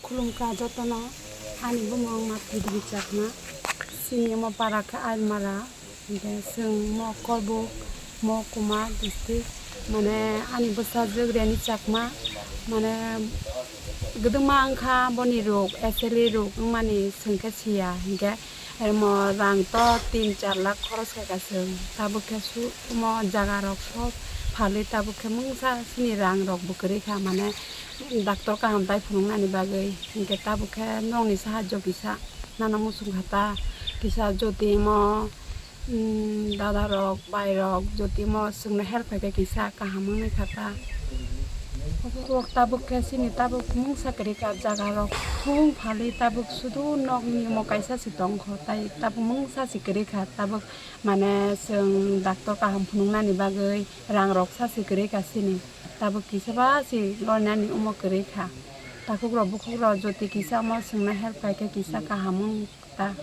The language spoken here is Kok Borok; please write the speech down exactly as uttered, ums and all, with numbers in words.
Khulumkha jotono, ani bumung Matri Devi Chakma, chini omo para khe Ailmara, hingke chwng mo Korbuk, mo Kuma district, mane ani bwsajwk Reni Chakma, mane gwdwma wngkha boni rok, S L A rok wngmani chwng khe siya, hingke omo rang to tin char lakh khoros khaika chwng, tabuk khe su-, omo jaga rok sob phalwi tabuk khe mungsa chini rang rok bo kwrwi kha, mane Doctor kaham tai phunuknani bagwi, hinkhe tabuk khe nokni sahajyo kisa nana muchung kha ta, kisa jotimo, mm, dada rok, bai rok, jotimo chwngno help khaikhe kisa kaham wngwi kha ta. Tabuk khe chini tabuk mungsa kwrwi kha, jaga rok thung phalwi tabuk sudu nokni omo kaisa se tongkho, tai tabuk mungsa se kwrwi kha, tabuk mane chwng doctor kaham phunuknani bagwi rang rok sa se kwrwi kha chini. Tabuk kisa ba se loinani omo kwrwi kha. Takhuk rok bukhuk rok jotoi kisa omo chwngno help khaikhe kisa kaham wng ta.